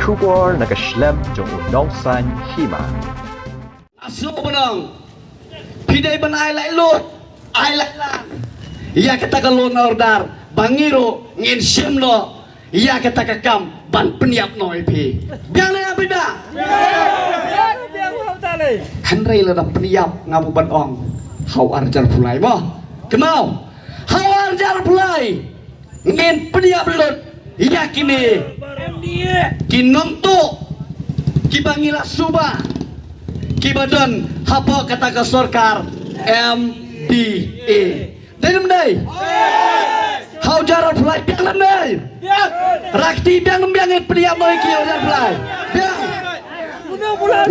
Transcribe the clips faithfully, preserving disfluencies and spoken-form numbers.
Khubor na ka shlem jong u Nongsaiñ Hima. Asu Banong, phi dei ban ai lai lut, ai lai lang ïa kata ka law and order, ba ngi ruh ngin shim noh ïa kata ka kam ban pynïap noh ïa phi. Biang ne ïa phi ba? Hynrei lada pynïap nga bu ban ong ha u ar hajar arphew lai mo. Kynmaw, ha u ar hajar arphew lai ngin pynïap lut ïa kine ki nongtuh kiba ngi la suba, kiba don hapoh kata ka sorkar M D A. Dei ne ym dei? Ha u ar hajar arphew lai biang ne ym dei? Rakti biang ne ym biang, ngin pynïap noh ïa ki ha u ar hajar arphew lai. Biang.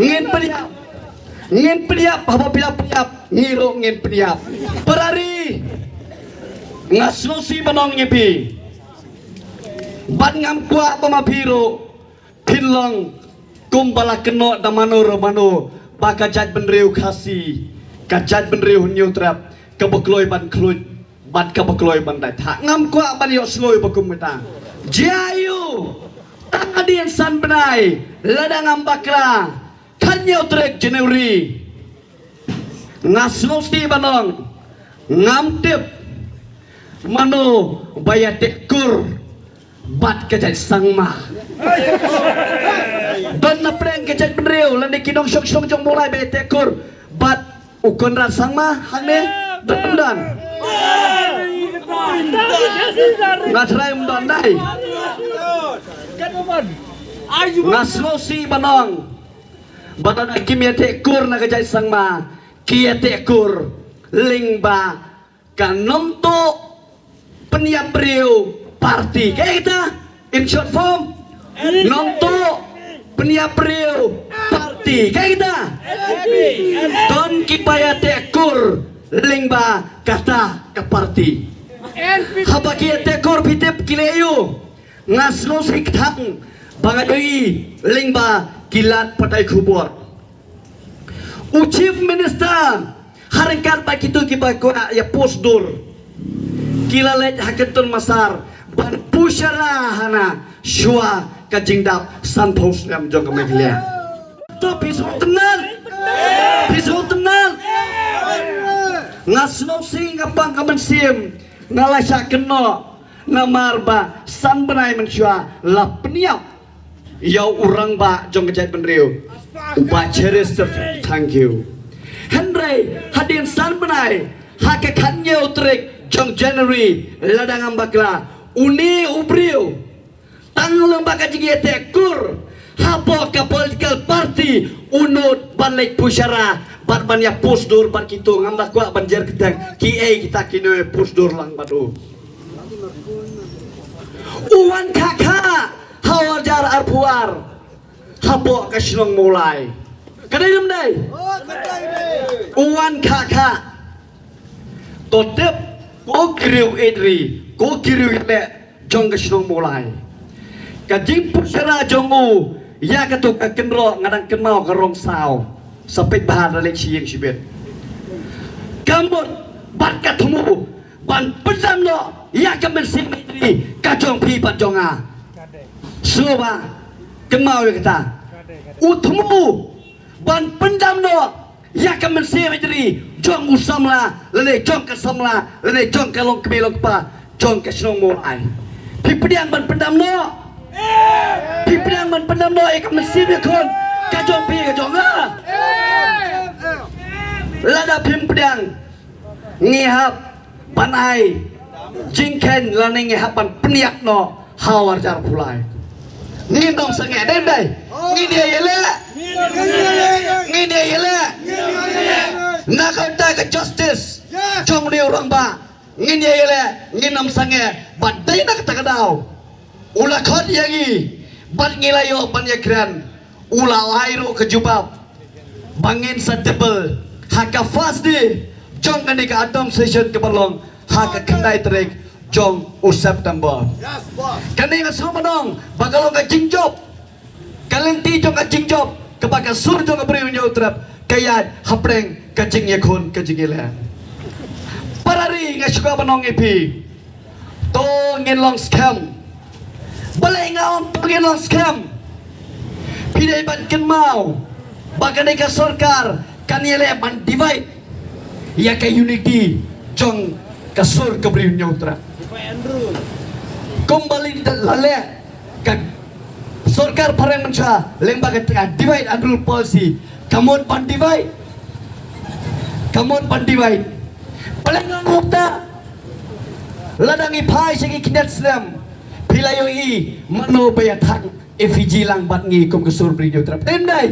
Ngin pynïap. Ngin pynïap, haba phi la pynïap, ngi ruh ngin pynïap. Para ri, nga sngewsih ban ong ïa phi. Bad ngam kwah ba ma phi ruh phin long kumba la kynnoh da mano re mano ba ka jaitbynriew Khasi, ka jaitbynriew Hynñiewtrep, kaba kloi ban khluit bad kaba kloi ban dait. Ngam kwah ban ïohsngew ba kum kata. Jia aiu? Tang hadien san bnai, lada ngam bakla, khathynñiew tarik January. Nga sngewsih ban ong, ngam tip mano ba ïateh kur bad ka jait Sangma. Don na pdeng ka jaitbynriew lane ki nongshong shnong jong Mawlai ba ïateh kur bad u Conrad Sangma hangne? Don, don. Nga tharai ym don dei. Nga sngewsih ban ong ba lada kim ïateh kur na ka jait Sangma, ki ïateh kur lyngba ka nongtuh pynïap briew party. Kaei kata? In short form, nongtuh pynïap briew party. Kaei kata? Don kiba ïateh kur lyngba kata ka party. Haba ki ïateh kur, phi tip ki leh aiu? Nga sngewsih kthang ba nga ïohi lyngba ki lad pathai khubor. U Chief Minister ha ryngkat bad kito kiba kwah ïa post dur, ki la leit ha Kynton Massar ban push ïa ra hana shuwa ka jingdap sanphew snem jong ka Meghalaya. To phi sngewtynnat. Phi sngewtynnat. Nga sngewsih, nga pang ka mynsiem, nga la shah kynnoh. Namar ba san bnai mynshuwa la pynïap ïa u rangbah jong ka jaitbynriew, u Bah Cheristerfield Thangkhiew. Hynrei hadien san bnai, ha ka khathynñiew tarik jong January, lada ngam bakla, une u briew, tang lyngba ka jingïateh kur hapoh ka political party, u nud ban leit push ïa ra bad ban ïa post dur bad kito. Ngam da kwah ban jer kyrteng kiei kita kino ïa post dur lang bad u. U wan khah khah ha u ar hajar arphew ar hapoh ka shnong Mawlai. Ka dei ne ym dei? U wan khah khah. To tip, ko ki riew ïeit ri, ko ki riew ïeit leh jong ka shnong Mawlai, ka jingpush ïa ra jong u ïa kato ka kynroh, nga dang kynmaw ka rong saw, sa peit bha, da leit sha ïing shibit. Ka mut bad ka thmu ban pyndam noh ïa ka mynsiem ïeit ri ka jong phi bad jong nga. Sngewbha kynmaw ïa kata. U thmu ban pyndam noh ïa ka mynsiem ïeit ri jong u samla lane jong ka samla lane jong ka longkmie longkpa jong ka shnong Mawlai. Phi pdiang ban pyndam noh? Phi pdiang ban pyndam noh ïa ka mynsiem ïakhun ka jong phi ka jong nga? Lada phim pdiang, ngi hap ban ai jingkheiñ lane ngi hap ban pynïap noh ha u ar hajar arphew lai. Ngin ym sangeh, dei ym dei? Ngin ïa ïaleh. Ngin ïa ïaleh na ka bynta ka justice jong une u rangbah. Ngin ïa ïaleh, ngin ym sangeh. Bad dei na kata ka daw u la khot ïa ngi bad ngi la ïoh ban ïakren. U la ai ruh ka jubab ba ngin sa tebul ha ka first day jong kane ka autumn session kaba long ha ka khyndai tarik jong u September. Kane nga sngewbha ban ong ba ka long ka jingjop, ka lynti jong ka jingjop kaba ka sur jong ka briew Hynñiewtrep ka ïaid hapdeng ka jingïakhun ka jingïaleh. Para ri, nga sngewbha ban ong ïa phi, to ngin long skhem. Balei nga ong to ngin long skhem? Phi dei ban kynmaw ba kane ka sorkar kan ïaleh ban divide ïa ka unity jong ka sur ka Bri Hynñiewtrep. Kumba lei la leh ka sorkar phareng mynta lyngba ka divide and rule policy. Ka mut ban divide, ka mut ban divide. Pynlong ngam hok ta. Lada ngi phai sha ki khyndiat snem, phi la ïohi mano ba ïa thang effigy lang bad ngi kum ka sur Bri Hynñiewtrep. Te ym dei.